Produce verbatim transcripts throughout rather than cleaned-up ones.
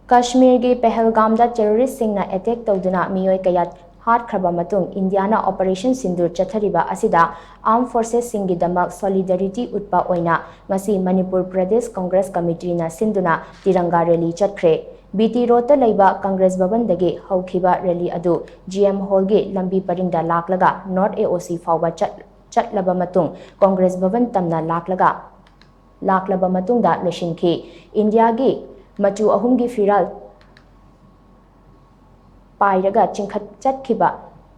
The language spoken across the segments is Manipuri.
ꯀꯥꯁꯃꯤꯔꯒꯤ ꯄꯦꯍꯜꯒꯥꯝꯗ ꯇꯦꯔꯣꯔꯤꯁꯁꯤꯡꯅ ꯑꯦꯇꯦꯛ ꯇꯧꯗꯨꯅ ꯃꯤꯑꯣꯏ ꯀꯌꯥ ꯍꯥꯠꯈ꯭ꯔꯕ ꯃꯇꯨꯡ, ꯏꯟꯗꯤꯌꯥꯅ ꯑꯣꯄꯔꯦꯁꯟ ꯁꯤꯟꯗꯨꯔ ꯆꯠꯊꯔꯤꯕ ꯑꯁꯤꯗ ꯑꯥꯔꯝ ꯐꯣꯔꯁꯦꯁꯁꯤꯡꯒꯤꯗꯃꯛ ꯁꯣꯂꯤꯗꯔꯤꯇꯤ ꯎꯠꯄ ꯑꯣꯏꯅ ꯉꯁꯤ ꯃꯅꯤꯄꯨꯔ ꯄ꯭ꯔꯗꯦꯁ ꯀꯣꯡꯒ꯭ꯔꯦꯁ ꯀꯃꯤꯇꯤꯅ ꯁꯤꯟꯗꯨꯅ ꯇꯤꯔꯪꯒꯥ ꯔꯦꯂꯤ ꯆꯠꯈ꯭ꯔꯦ꯫ ꯕꯤ ꯇꯤ ꯔꯣꯗꯇ ꯂꯩꯕ ꯀꯪꯒ꯭ꯔꯦꯁ ꯚꯕꯟꯗꯒꯤ ꯍꯧꯈꯤꯕ ꯔꯦꯂꯤ ꯑꯗꯨ ꯖꯤ ꯑꯦꯝ ꯍꯣꯜꯒꯤ ꯂꯝꯕꯤ ꯄꯔꯤꯡꯗ ꯂꯥꯛꯂꯒ ꯅꯣꯔꯠ ꯑꯦ ꯑꯣ ꯁꯤ ꯐꯥꯎꯕ ꯆꯠ-, ꯆꯠꯂꯕ ꯃꯇꯨꯡ ꯀꯣꯡꯒ꯭ꯔꯦꯁ ꯚꯕꯟ ꯇꯝꯅ ꯂꯥꯛꯂꯒ, ꯂꯥꯛꯂꯕ ꯃꯇꯨꯡꯗ ꯂꯣꯏꯁꯤꯟꯈꯤ꯫ ꯏꯟꯗꯤꯌꯥꯒꯤ ꯃꯆꯨ ꯑꯍꯨꯝꯒꯤ ꯐꯤꯔꯥꯜ ꯄꯥꯏꯔꯒ ꯆꯤꯡꯈꯠ ꯆꯠꯈꯤꯕ,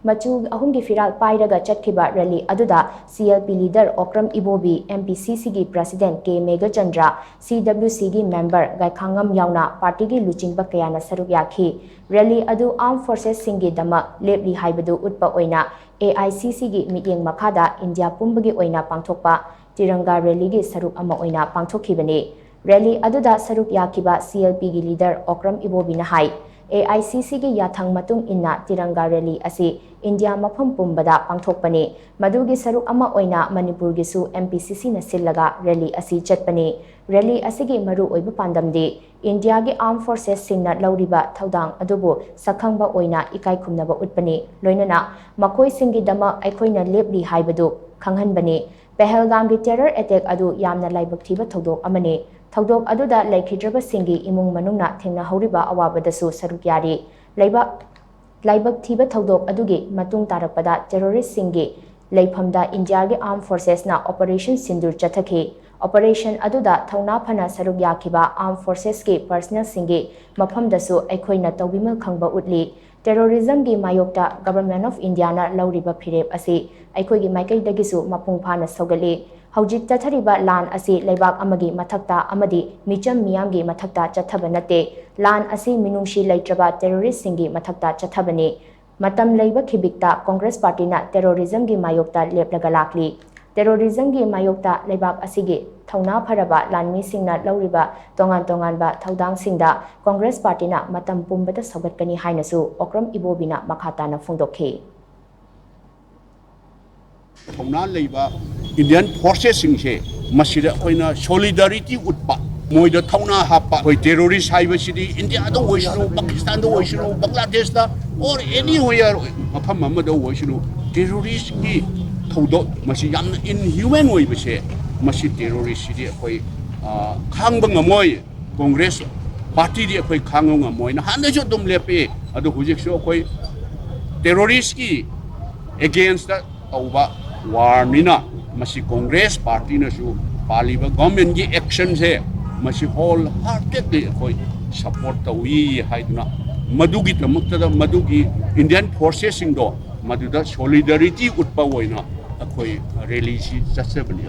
ꯃꯆꯨ ꯑꯍꯨꯝꯒꯤ ꯐꯤꯔꯥꯜ ꯄꯥꯏꯔꯒ ꯆꯠꯈꯤꯕ ꯔꯦꯂꯤ ꯑꯗꯨꯗ C L P leader Okram Ibobi, M P C ꯁꯤꯒꯤ ꯄ꯭ꯔꯁꯤꯗꯦꯟ ꯀꯦ ꯃꯦꯘꯆꯟꯗ꯭ꯔ, ꯁꯤ ꯗꯕ꯭ꯂꯤꯎ ꯁꯤꯒꯤ ꯃꯦꯝꯕꯔ ꯒꯥꯏꯈꯥꯉꯝ ꯌꯥꯎꯅ ꯄꯥꯔꯇꯤꯒꯤ ꯂꯨꯆꯤꯡꯕ ꯀꯌꯥꯅ ꯁꯔꯨꯛ ꯌꯥꯈꯤ꯫ ꯔꯦꯂꯤ ꯑꯗꯨ ꯑꯥꯔꯝ ꯐꯣꯔꯁꯦꯁꯁꯤꯡꯒꯤꯗꯃꯛ ꯂꯦꯞꯂꯤ ꯍꯥꯏꯕꯗꯨ ꯎꯠꯄ ꯑꯣꯏꯅ ꯑꯦ ꯑꯥꯏ ꯁꯤ ꯁꯤꯒꯤ ꯃꯤꯠꯌꯦꯡ ꯃꯈꯥꯗ ꯏꯟꯗꯤꯌꯥ ꯄꯨꯝꯕꯒꯤ ꯑꯣꯏꯅ ꯄꯥꯡꯊꯣꯛꯄ ꯇꯤꯔꯪꯒꯥ ꯔꯦꯂꯤꯒꯤ ꯁꯔꯨꯛ ꯑꯃ ꯑꯣꯏꯅ ꯄꯥꯡꯊꯣꯛꯈꯤꯕꯅꯤ꯫ ꯔꯦꯂꯤ ꯑꯗꯨꯗ ꯁꯔꯨꯛ ꯌꯥꯈꯤꯕ ꯁꯤ ꯑꯦꯜ ꯄꯤꯒꯤ leader Okram ꯏꯕꯣꯕꯤꯅ high, A I C ꯁꯤꯒꯤ ꯌꯥꯊꯪ ꯃꯇꯨꯡ ꯏꯟꯅ ꯇꯤꯔꯪꯒꯥ ꯔꯦꯂꯤ ꯑꯁꯤ ꯏꯟꯗꯤꯌꯥ ꯃꯐꯝ ꯄꯨꯝꯕꯗ ꯄꯥꯡꯊꯣꯛꯄꯅꯤ꯫ ꯃꯗꯨꯒꯤ ꯁꯔꯨꯛ ꯑꯃ ꯑꯣꯏꯅ ꯃꯅꯤꯄꯨꯔꯒꯤꯁꯨ ꯑꯦꯝ ꯄꯤ ꯁꯤ ꯁꯤꯅ ꯁꯤꯜꯂꯒ ꯔꯦꯂꯤ ꯑꯁꯤ ꯆꯠꯄꯅꯤ꯫ ꯔꯦꯂꯤ ꯑꯁꯤꯒꯤ ꯃꯔꯨ ꯑꯣꯏꯕ ꯄꯥꯟꯗꯝꯗꯤ ꯏꯟꯗꯤꯌꯥꯒꯤ ꯑꯥꯔꯝ ꯐꯣꯔꯁꯦꯁꯁꯤꯡꯅ ꯂꯧꯔꯤꯕ ꯊꯧꯗꯥꯡ ꯑꯗꯨꯕꯨ ꯁꯛꯈꯪꯕ ꯑꯣꯏꯅ ꯏꯀꯥꯏ ꯈꯨꯝꯅꯕ ꯎꯠꯄꯅꯤ꯫ ꯂꯣꯏꯅꯅ ꯃꯈꯣꯏꯁꯤꯡꯒꯤꯗꯃꯛ ꯑꯩꯈꯣꯏꯅ ꯂꯦꯞꯂꯤ ꯍꯥꯏꯕꯗꯨ ꯈꯪꯍꯟꯕꯅꯤ꯫ ꯄꯦꯍꯜꯒꯥꯝꯒꯤ ꯇꯦꯔꯔ ꯑꯦꯇꯦꯛ ꯑꯗꯨ ꯌꯥꯝꯅ ꯂꯥꯏꯕꯛ ꯊꯤꯕ ꯊꯧꯗꯣꯛ ꯑꯃꯅꯤ꯫ ꯊꯧꯗꯣꯛ ꯑꯗꯨꯗ ꯂꯩꯈꯤꯗ꯭ꯔꯕꯁꯤꯡꯒꯤ ꯏꯃꯨꯡ ꯃꯅꯨꯡꯅ ꯊꯦꯡꯅꯍꯧꯔꯤꯕ ꯑꯋꯥꯕꯗꯁꯨ ꯁꯔꯨꯛ ꯌꯥꯔꯤ꯫ ꯂꯩꯕꯥꯛ, ꯂꯥꯏꯕꯛ ꯊꯤꯕ ꯊꯧꯗꯣꯛ ꯑꯗꯨꯒꯤ ꯃꯇꯨꯡ ꯇꯥꯔꯛꯄꯗ ꯇꯦꯔꯣꯔꯤꯁꯁꯤꯡꯒꯤ ꯂꯩꯐꯝꯗ ꯏꯟꯗꯤꯌꯥꯒꯤ ꯑꯥꯔꯝ ꯐꯣꯔꯁꯦꯁꯅ ꯑꯣꯄꯔꯦꯁꯟ ꯁꯤꯟꯗꯨꯔ ꯆꯠꯊꯈꯤ꯫ ꯑꯣꯄꯔꯦꯁꯟ ꯑꯗꯨꯗ ꯊꯧꯅꯥ ꯐꯅ ꯁꯔꯨꯛ ꯌꯥꯈꯤꯕ ꯑꯥꯔꯝ ꯐꯣꯔꯁꯦꯁꯀꯤ ꯄꯔꯁꯅꯦꯜꯁꯤꯡꯒꯤ ꯃꯐꯝꯗꯁꯨ ꯑꯩꯈꯣꯏꯅ ꯇꯧꯕꯤꯃꯜ ꯈꯪꯕ ꯎꯠꯂꯤ꯫ ꯇꯦꯔꯣꯔꯤꯖꯝꯒꯤ ꯃꯥꯌꯣꯛꯇ ꯒꯚꯔꯟꯃꯦꯟꯠ ꯑꯣꯐ ꯏꯟꯗꯤꯌꯥꯅ ꯂꯧꯔꯤꯕ ꯐꯤꯔꯦꯞ ꯑꯁꯤ ꯑꯩꯈꯣꯏꯒꯤ ꯃꯥꯏꯀꯩꯗꯒꯤꯁꯨ ꯃꯄꯨꯡ ꯐꯥꯅ ꯁꯧꯒꯠꯂꯤ꯫ ꯍꯧꯖꯤꯛ ꯆꯠꯊꯔꯤꯕ ꯂꯥꯟ ꯑꯁꯤ ꯂꯩꯕꯥꯛ ꯑꯃꯒꯤ ꯃꯊꯛꯇ ꯑꯃꯗꯤ ꯃꯤꯆꯝ ꯃꯤꯌꯥꯝꯒꯤ ꯃꯊꯛꯇ ꯆꯠꯊꯕ ꯅꯠꯇꯦ꯫ ꯂꯥꯟ ꯑꯁꯤ ꯃꯤꯅꯨꯡꯁꯤ ꯂꯩꯇ꯭ꯔꯕ ꯇꯦꯔꯣꯔꯤꯁꯁꯤꯡꯒꯤ ꯃꯊꯛꯇ ꯆꯠꯊꯕꯅꯤ꯫ ꯃꯇꯝ ꯂꯩꯕ ꯈꯤꯕꯤꯛꯇ ꯀꯣꯡꯒ꯭ꯔꯦꯁ ꯄꯥꯔꯇꯤꯅ ꯇꯦꯔꯣꯔꯤꯖꯝꯒꯤ ꯃꯥꯌꯣꯛꯇ ꯂꯦꯞꯂꯒ ꯂꯥꯛꯂꯤ꯫ ꯇꯦꯔꯣꯔꯤꯖꯝꯒꯤ ꯃꯥꯌꯣꯛꯇ ꯂꯩꯕꯥꯛ ꯑꯁꯤꯒꯤ ꯊꯧꯅꯥ ꯐꯔꯕ ꯂꯥꯟꯃꯤꯁꯤꯡꯅ ꯂꯧꯔꯤꯕ ꯇꯣꯉꯥꯟ ꯇꯣꯉꯥꯟꯕ ꯊꯧꯗꯥꯡꯁꯤꯡꯗ ꯀꯣꯡꯒ꯭ꯔꯦꯁ ꯄꯥꯔꯇꯤꯅ ꯃꯇꯝ ꯄꯨꯝꯕꯗ ꯁꯧꯒꯠꯀꯅꯤ ꯍꯥꯏꯅꯁꯨ ꯑꯣꯀ꯭ꯔꯝ ꯏꯕꯣꯕꯤꯅ ꯃꯈꯥ ꯇꯥꯅ ꯐꯣꯡꯗꯣꯛꯈꯤ꯫ ꯊꯧꯅꯥ ꯂꯩꯕ ꯏꯟꯗꯤꯌꯟ ꯐꯣꯔꯁꯦꯁꯁꯤꯡꯁꯦ ꯃꯁꯤꯗ ꯑꯩꯈꯣꯏꯅ ꯁꯣꯂꯤꯗꯥꯔꯤꯇꯤ ꯎꯠꯄ, ꯃꯣꯏꯗ ꯊꯧꯅꯥ ꯍꯥꯞꯄ꯫ ꯑꯩꯈꯣꯏ ꯇꯦꯔꯣꯔꯤꯁ ꯍꯥꯏꯕꯁꯤꯗꯤ ꯏꯟꯗꯤꯌꯥꯗ ꯑꯣꯏꯁꯅꯨ, ꯄꯥꯀꯤꯁꯇꯥꯟꯗ ꯑꯣꯏꯁꯅꯨ, ꯕꯪꯒ꯭ꯂꯥꯗꯦꯁꯇ, or anywhere, ꯃꯐꯝ ꯑꯃꯗ ꯑꯣꯏꯁꯅꯨ, ꯇꯦꯔꯣꯔꯤꯁꯀꯤ ꯊꯧꯗꯣꯛ ꯃꯁꯤ ꯌꯥꯝꯅ ꯏꯟꯍ꯭ꯌꯨꯃꯦꯟ ꯑꯣꯏꯕꯁꯦ, ꯃꯁꯤ ꯇꯦꯔꯣꯔꯤꯁꯁꯤꯗꯤ ꯑꯩꯈꯣꯏ, ꯑ, ꯈꯥꯡꯕ ꯉꯝꯃꯣꯏ꯫ ꯀꯣꯡꯒ꯭ꯔꯦꯁ ꯄꯥꯔꯇꯤꯗꯤ ꯑꯩꯈꯣꯏ ꯈꯥꯡꯕ ꯉꯝꯃꯣꯏ꯫ ꯅꯍꯥꯟꯗꯩꯁꯨ ꯑꯗꯨꯝ ꯂꯦꯞꯄꯤ꯫ ꯑꯗꯣ ꯍꯧꯖꯤꯛꯁꯨ ꯑꯩꯈꯣꯏ ꯇꯦꯔꯣꯔꯤꯁꯀꯤ ꯑꯦꯒꯦꯟꯁꯇ ꯇꯧꯕ ꯋꯥꯔꯅꯤꯅ, ꯃꯁꯤ ꯀꯣꯡꯒ꯭ꯔꯦꯁ ꯄꯥꯔꯇꯤꯅꯁꯨ ꯄꯥꯜꯂꯤꯕ ꯒꯣꯔꯃꯦꯟꯒꯤ ꯑꯦꯛꯁꯟꯁꯦ, ꯃꯁꯤ ꯍꯣꯜ ꯍꯥꯔꯇꯦꯗꯂꯤ ꯑꯩꯈꯣꯏ ꯁꯄꯣꯔꯠ ꯇꯧꯏ ꯍꯥꯏꯗꯨꯅ, ꯃꯗꯨꯒꯤꯗꯃꯛꯇꯗ ꯃꯗꯨꯒꯤ ꯏꯟꯗꯤꯌꯟ ꯐꯣꯔꯁꯦꯁꯁꯤꯡꯗꯣ ꯃꯗꯨꯗ ꯁꯣꯂꯤꯗꯔꯤꯇꯤ ꯎꯠꯄ ꯑꯣꯏꯅ ꯑꯩꯈꯣꯏ ꯔꯦꯂꯤꯁꯤ ꯆꯠꯆꯕꯅꯤ꯫